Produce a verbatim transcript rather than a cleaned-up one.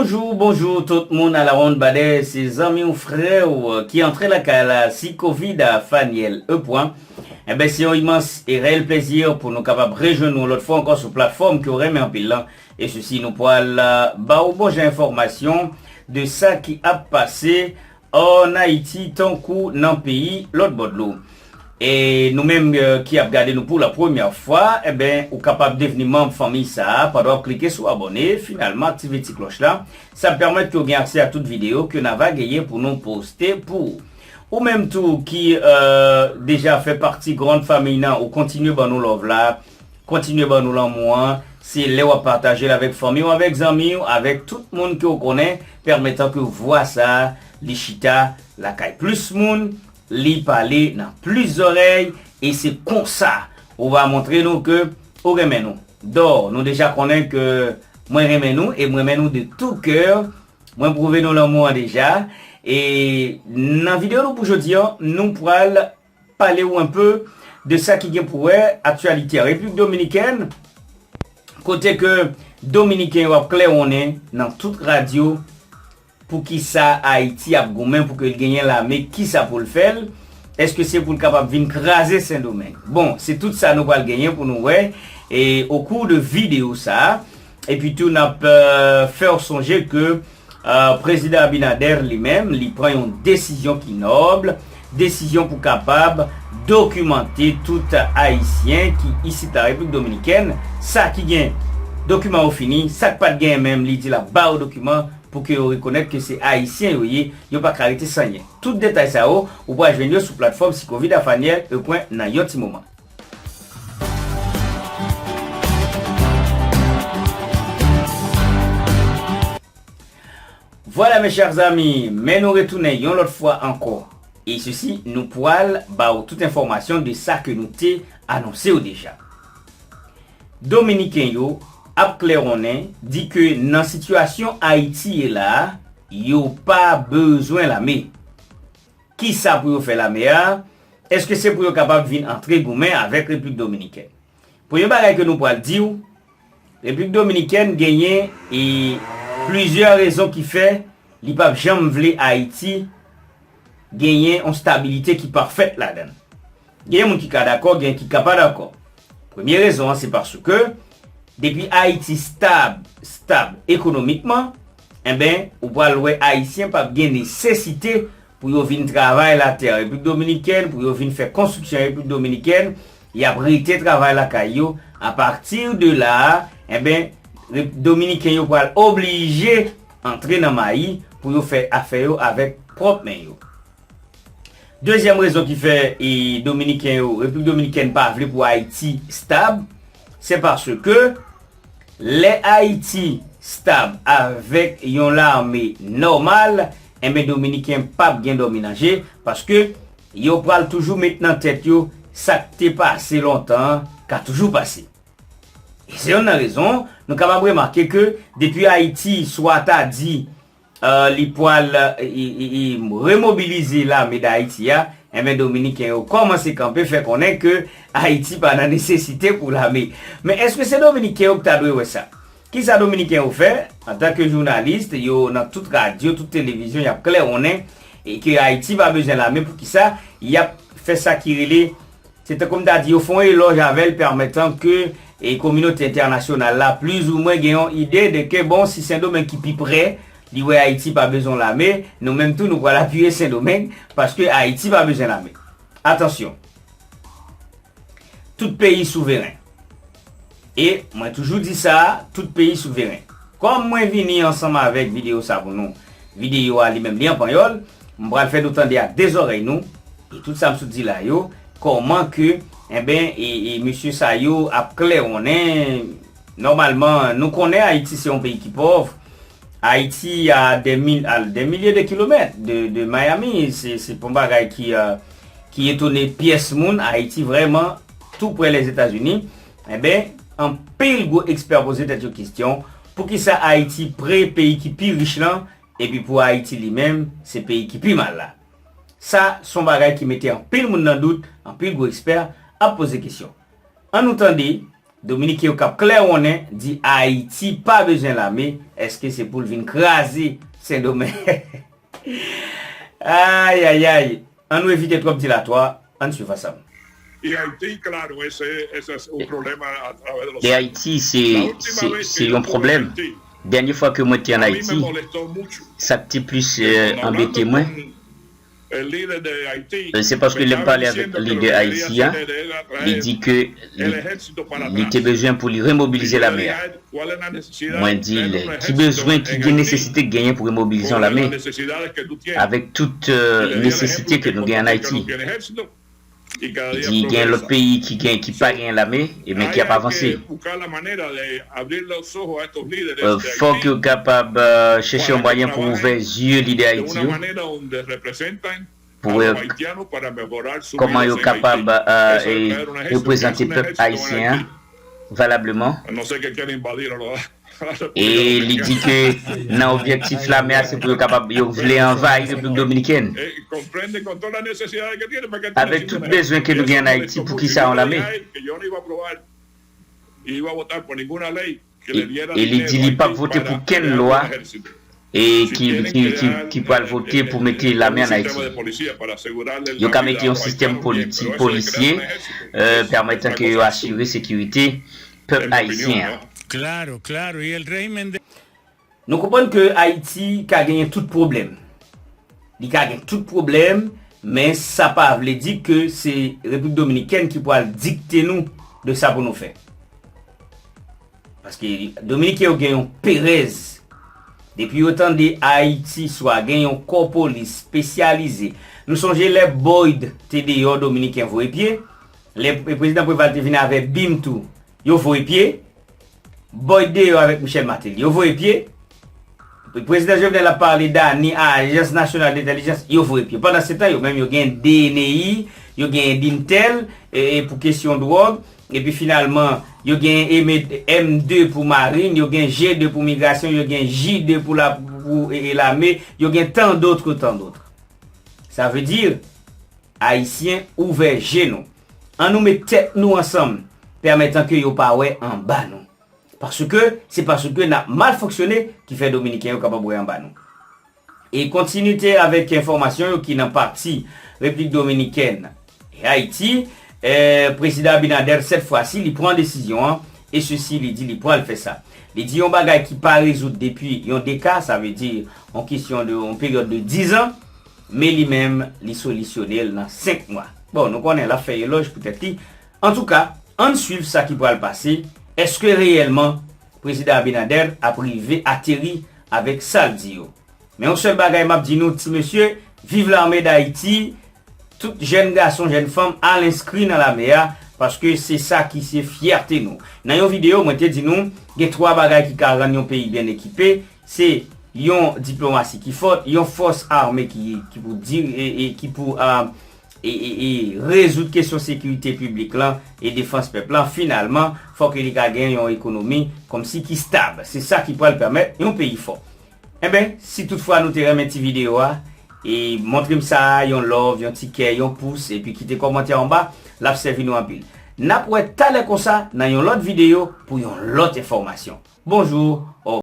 Bonjou, bonjou tout moun, a la wonn badè, se zanmi w, frè w ki antre lakay la, si kovid a fanyèl e pwen. Enben, se yon imans e reyèl plezi pou nou kapab rejwenn nou lòt fwa ankò sou platfòm ke w renmen anpil lan. E sesi, nou pral, euh, ba w bon jan enfòmasyon de sa ki ap pase an Ayiti tankou nan peyi lòt bò dlo. E nou menm, euh, ki ap gade nou pou la premyè fwa, enben, ou kapab devni manm fanmi sa a pandan w ap klike sou abòne, finalman aktive ti klòch la. Sa ap pèmèt ke w gen aksè a tout videyo ke n ava genyen pou nou poste pou ou. Ou menm tou ki, euh, deja fè pati grand family nan, ou kontinye ban nou love la, kontinye ban nou lanmou an. Se lè w ap pataje l avèk fanmi w, avèk zanmi w, avèk tout moun ke w konnen, pèmètan ke vwa sa a, li chita lakay plis moun, li pale nan plis zòrèy, e se konsa ou va montre nou ke ou renmen nou. Dò, nou deja konnen ke mwen renmen nou, e mwen renmen nou de tout cœur. Mwen pwouve nou lanmou an deja. E nan videyo nou pou jodi an, nou pral pale w enpe de sa ki gen pou wè aktyalite an Repiblik Dominikèn, kote ke Dominiken yo ap klèwonnen nan tout radyo poukisa Ayiti ap goumen pou ke l genyen lame, kisa pou l fè l, èske se pou l kapab vin kraze Sendomeng? Bon, se tout sa nou pral genyen pou nou wè, e, au cours de videyo sa a. Epi tou, n ap, euh, fè w sonje ke, euh, Prezidan Abinader li menm, li pran yon desizyon ki nòb, desizyon pou kapab dokimante tout Ayisyen ki isit la Repiblik Dominikèn, sa ki gen dokiman yo fini, sa k pa t genyen menm, li di l ap ba yo dokiman pou ke yo rekonèt ke se Ayisyen yo ye, yo pa ka rete san anyen. Tout detay sa yo, ou pral jwenn yo sou platfòm si kovid a fanyèl e pwen nan yon ti moman. Vwala, mes chers amis, men nou retounen yon lòt fwa ankò. E sesi, nou pral ba w tout enfòmasyon de sa ke nou te anonse w deja. Dominiken yo ap klèwonnen, di ke nan sitiyasyon Ayiti ye la a, yo pa bezwen lame. Kisa pou yo fè lame a? Èske se pou yo kapab vin antre goumen avèk Repiblik Dominikèn? Premye bagay ke nou pral di w, Repiblik Dominikèn genyen e plizyè rezon ki fè li p ap janm vle Ayiti genyen yon stabilite ki pafèt ladan l. Gen moun ki ka dakò, gen ki ka pa dakò. Premye rezon an, se paske depi Ayiti stab, stab ekonomikman, enben, ou pral wè Ayisyen p ap gen nesesite pou yo vin travay latè Repiblik Dominikèn, pou yo vin fè konstriksyon Repiblik Dominikèn, y ap rete travay lakay yo. Apati de la a, enben, Rep-, Dominiken yo pral oblije antre nan mayi pou yo fè afè yo avèk pwòp men yo. Dezyèm rezon ki fè, e, Dominiken yo, Repiblik Dominikèn pa vle pou Ayiti stab, se paske lè Ayiti stab avèk yon lame nòmal, enben, Dominiken p ap gen dòmi nan je, paske yo pral toujou met nan tèt yo sa k te pase lontan an ka toujou pase. E se youn nan rezon, nou kapab remake ke depi Ayiti, swa ta di, euh, li pral, euh, i, i, i remobilize lame Dayiti a, enben, Dominiken yo kòmanse kanpe, fè konnen ke Ayiti pa nan nesesite pou lame. Men èske se Dominiken yo ki ta dwe wè sa? Kisa Dominiken yo fè? Antanke jounalis, yo nan tout radyo, tout televizyon, y ap klèwonnen, e ke Ayiti pa bezwen lame. Poukisa y ap fè sa ki rele, se tankou m ta di, yo fè yon elòj avè l, pèmètan ke, e, kominote entènasyonal la plizoumwen gen yon ide de ke, bon, si Sendomeng ki pi pre, li wè Ayiti pa bezwen lame, nou menm tou nou pral apiye Sendomeng, paske Ayiti pa bezwen lame. Atansyon, tout peyi souveren. E mwen toujou di sa, tout peyi souveren. Kòm mwen vini ansanm avèk videyo sa pou nou, videyo a li menm li an panyòl, m pral fè nou tande ak de zòrèy nou, e tout sa m sot di la yo, kòman ke, enben, e, e mesye sa yo ap klèwonnen. Nòmalman, nou konnen Ayiti se yon peyi ki pòv. Ayiti a de mil, a de milye de kilomèt de, de Miami. Se, se pa yon bagay ki, euh, ki etone pyès moun. Ayiti vrèman tou prè Lèzetazini. Enben, anpil gwo ekspè poze tèt yo kesyon, poukisa Ayiti pre peyi ki pi rich lan, epi pou Ayiti li menm, se peyi ki pi mal la? Sa se yon bagay ki mete anpil moun nan dout, anpil gwo ekspè ap poze kesyon. An nou tande Dominiken yo k ap klèwonnen di Ayiti pa bezwen lame, èske se pou l vin kraze Sendomeng? Ayayay, ann nou evite twòp dilatwa, ann swiv ansanm. E Ayiti, se, se yon pwoblèm. Dènye fwa ke mwen te ann Ayiti, sa k te plis anbete mwen, se paske lè m pale avèk lidè Ayiti a, li di ke li, li te bezwen pou li remobilize lame a. Mwen di l, ki bezwen, ki gen nesesite k genyen pou remobilize yon lame avèk tout nesesite ke nou gen ann Ayiti? Li di gen lòt peyi ki gen, ki pa gen lame, e men ki ap avanse. Fòk yo kapab chèche yon mwayen pou ouvè zye lidè Ayiti yo, pou wè kòman yo kapab reprezante pèp ayisyen an valableman. E li di ke nan objektif lame a, se pou yo kapab, yo vle anvayi Repiblik Dominikèn. Avèk tout bezwen ke nou gen ann Ayiti, poukisa yon lame? E li di li p ap vote pou kenn lwa e ki, ki, ki, ki pral vote pou mete lame ann Ayiti. Yo ka mete yon sistèm politi, polisye, pèmètan ke yo asire sekirite pèp ayisyen an. Nou konprann ke Ayiti ka genyen tout pwoblèm. Li ka gen tout pwoblèm, men sa pa vle di ke se Repiblik Dominikèn ki pral dikte nou de sa pou nou fè. Paske Dominiken yo gen yon perèz. Depi yo tande Ayiti swa gen yon kò polis espesyalize. Nou sonje lè Boyd te deyò, Dominiken voye pye. Lè Prezidan Preval te vin avè bim tou, yo voye pye. Boyd deyò avèk Michel Martelly, yo voye pye. Prezidan Jovenel ap pale dani ajans nasyonal dentèlijans, yo voye pye. Pandansetan, yo menm yo gen D N I, yo gen Dintel e, e pou kesyon dwòg. Epi finalman, yo gen M de pou marin, yo gen G de pou migrasyon, yo gen J de pou la, pou e, e lame, yo gen tant d'autres, tant d'autres. Sa vle di, Ayisyen, ouvè je nou. Ann nou met tèt nou ansanm, pèmètan ke yo pa wè anba nou. Paske se paske n ap mal fonksyone ki fè Dominiken yo kapab wè anba nou. E kontinite avèk enfòmasyon yo ki nan pati Repiblik Dominikèn e Ayiti, eh, Prezidan Abinader, sèt fwa si, li pran desizyon an, e sesi, li di li pral fè sa. Li di yon bagay ki pa rezoud depi yon deka, sa vle di yon kesyon de yon peryòd de diz an, men li menm, li solisyone l nan senk mwa. Bon, nou konnen l ap fè elòj pou tèt li. Antouka, ann swiv sa ki pral pase. Èske reyèlman Prezidan Abinader ap rive ateri avèk sa l di yo? Men yon sèl bagay m ap di nou, ti mesye, viv Lame d Ayiti, tout jèn gason, jèn fanm, al enskri nan lame a, paske se sa ki se fyète nou. Nan yon videyo, mwen te di nou, gen twa bagay ki ka rann yon peyi byen ekipe, se yon diplomasi ki fò, yon fòs ame ki, ki pou di, e, e, ki pou, a, e, e, e rezoud kesyon sekirite piblik lan e defans pèp lan. Finalman, fòk li ka gen yon ekonomi kòmsi ki stab. Se sa ki pral pèmèt yon peyi fò. Enben, si toutfwa nou te renmen ti videyo a, e montre m sa, yon love, yon ti kè, yon pous, epi kite kòmantè anba, l ap sèvi nou anpil. N ap wè talè konsa nan yon lòt videyo pou yon lòt enfòmasyon. Bonjou,